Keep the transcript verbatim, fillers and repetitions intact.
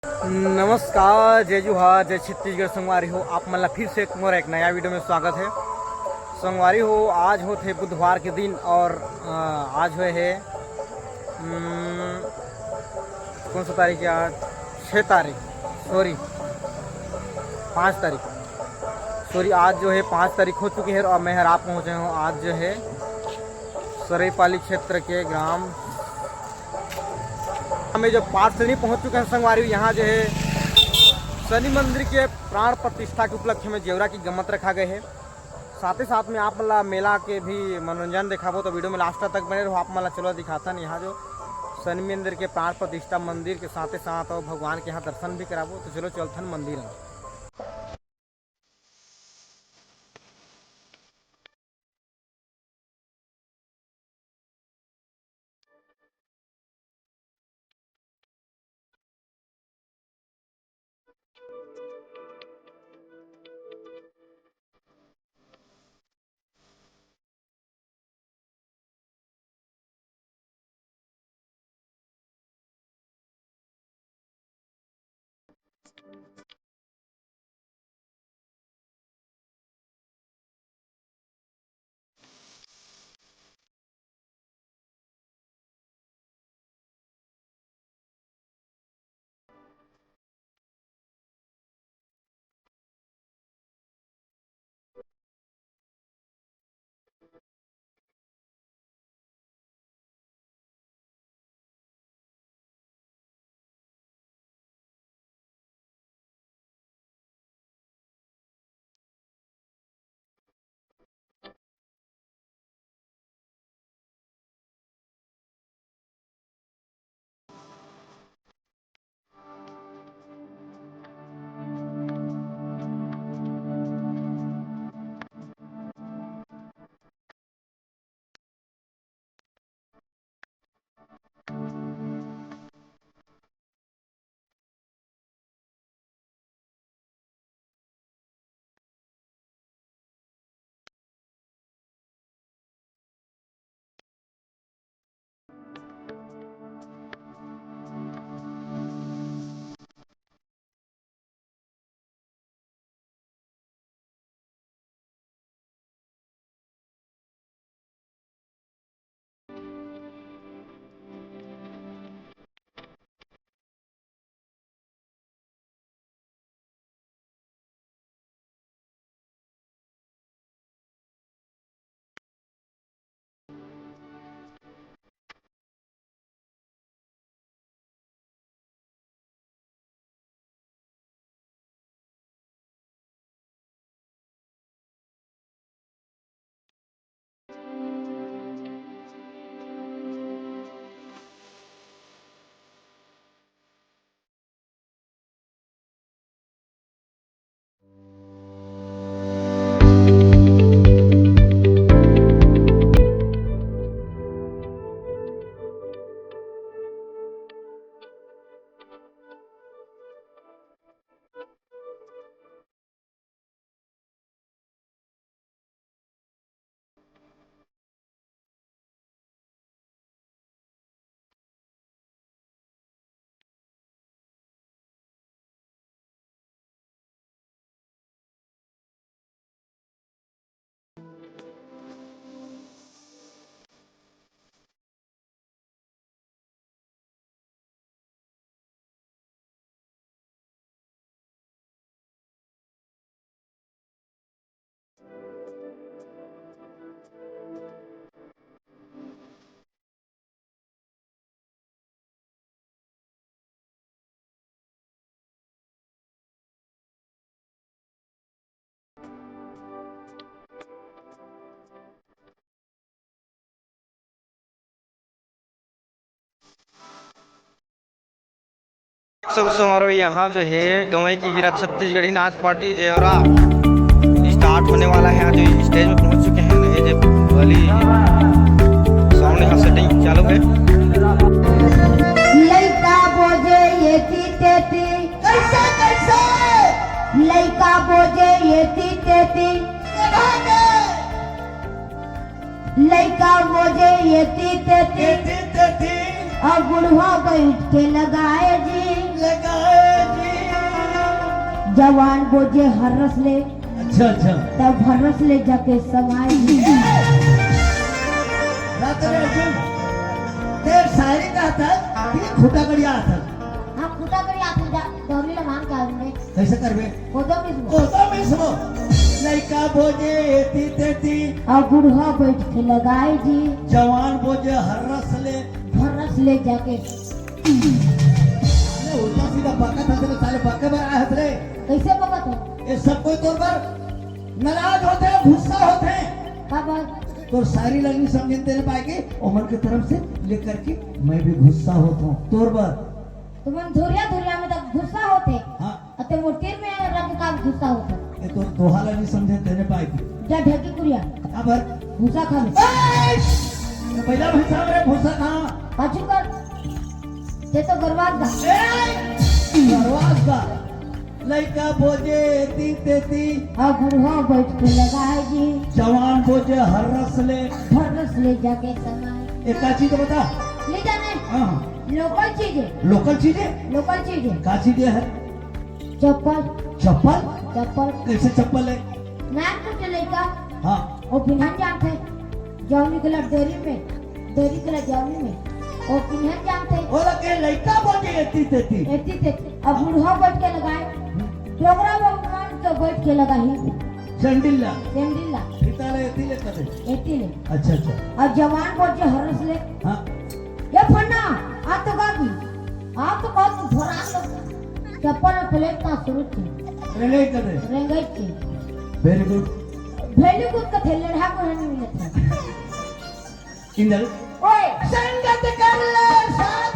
नमस्कार, जय जोहार, जय छत्तीसगढ़। संगवारी हो, आप मन ला फिर से मोर एक नया वीडियो में स्वागत है। संगवारी हो, आज होत हे बुधवार के दिन और, अ, आज होए हे, हम्म, कौन सा तारीख है आज? छः तारीख, सॉरी, पाँच तारीख, सॉरी, आज जो है पाँच तारीख हो चुकी है और मैं हर आप पहुँचे हूँ आज जो है सरेपाली क्षेत्र के ग्राम में जो पार्षद नहीं पहुंच चुके हैं संगवारी, यहाँ जो है शनि मंदिर के प्राण प्रतिष्ठा के उपलक्ष्य में जेवरा की गम्मत रखा गए है। साथ ही साथ में आप ला मेला के भी मनोरंजन दिखाबो, तो वीडियो में लास्ट तक बने रहो। आप मन ला चलो दिखाथन यहाँ जो शनि मंदिर के प्राण प्रतिष्ठा मंदिर के साथ ही साथ और भगवान के यहाँ दर्शन भी कराबो। तो चलो चलथन मंदिर में। सब समारोह यहाँ जो है गंवई के हीरा छत्तीसगढ़ी नाच पार्टी जेवरा स्टार्ट होने वाला है। आज स्टेज में पहुँच चुके हैं, ये जो वाली साउंड यहाँ सेटिंग चालू है। लइका बोजे ये ती ते ती। कैसे, कैसे? लइका बोजे ये ती ते ती। कहाँ के? लइका बोजे ये ती ते ती। ये ती ते ती। और बुढ़वा बैठ के लगाए जी। लगाए। जवान बोजे हर्रस ले, अच्छा, अच्छा। तब हर्रस ले जाके समाए जी। रात में अर्जुन, तेरे शायरी का था, ये खुटा गड़िया था। हाँ, खुटा गड़िया था, जा, दौरी ला मांग के आऊंगे। कैसे करबे? कोदो मिसबो। कोदो मिसबो। लइका बोजे एती तेती। अउ बुढ़वा बैठ के लगाए जी। जवान बोजे हर्रस ले। हर्रस ले जाके। अरे उल्टा सीधा बकत हस रे, साले बके बर आए हस रे। कैसे बकत हो? ये सब कोई तोर बर नाराज होथे, गुस्सा होथे। का बात? तोर शायरी ला नहीं समझे तेने पाए के, ओमन के तरफ से लेकर के मैं भी गुस्सा होत हूँ तोर बर। तुमन धुरिया धुरिया में तक गुस्सा होथे। हाँ। अते मोर तीर में रख का गुस्सा होथे। ये तोर दोहा ला नहीं समझे तेने पाए के। जा ढेकी कुरिया। काबर? भूसा खा ले। ए! ये पहिला भैंसा मेरे भूसा खा। पाछू कर। ते तो गरवास गा। ए! गरवास गा। लइका बोजे एती तेती। अउ बुढ़वा बैठ के लगाए जी। जवान बोजे हर्रस ले। हर्रस ले जाके समाए। एक का चीज बता। ले जाने। हाँ। लोकल चीज है। लोकल चीज है? लोकल चीज है। का चीज है? चप्पल। चप्पल? चप्पल। कैसे चप्पल है? नानकुन के लइका। हाँ। वो पिन्हन जानथे। जौनी कलर देरी में, देरी कलर जौनी में। वो पिन्हन जानथे। ओला के लइका बोजे एती तेती। एती तेती। अब बुढ़वा बैठ के लगाए। डोकरा भगवान के बैठ के लगाही। सैंडिल ला। सैंडिल ला। फीता ले एती ले कदे। एती ले। अच्छा, अच्छा। अब जवान बोजे हर्रस ले। हाँ। ये फन्ना, आ तो का की? आ तो बहुत घोड़ा लोग। चप्पल में प्लेट का शुरू थी। रेंगई कदे। रेंगई थी। Very good। भेली कूद का थे, लड़हा को नहीं मिलता। इंदल। ओए। संगत कर ले साथ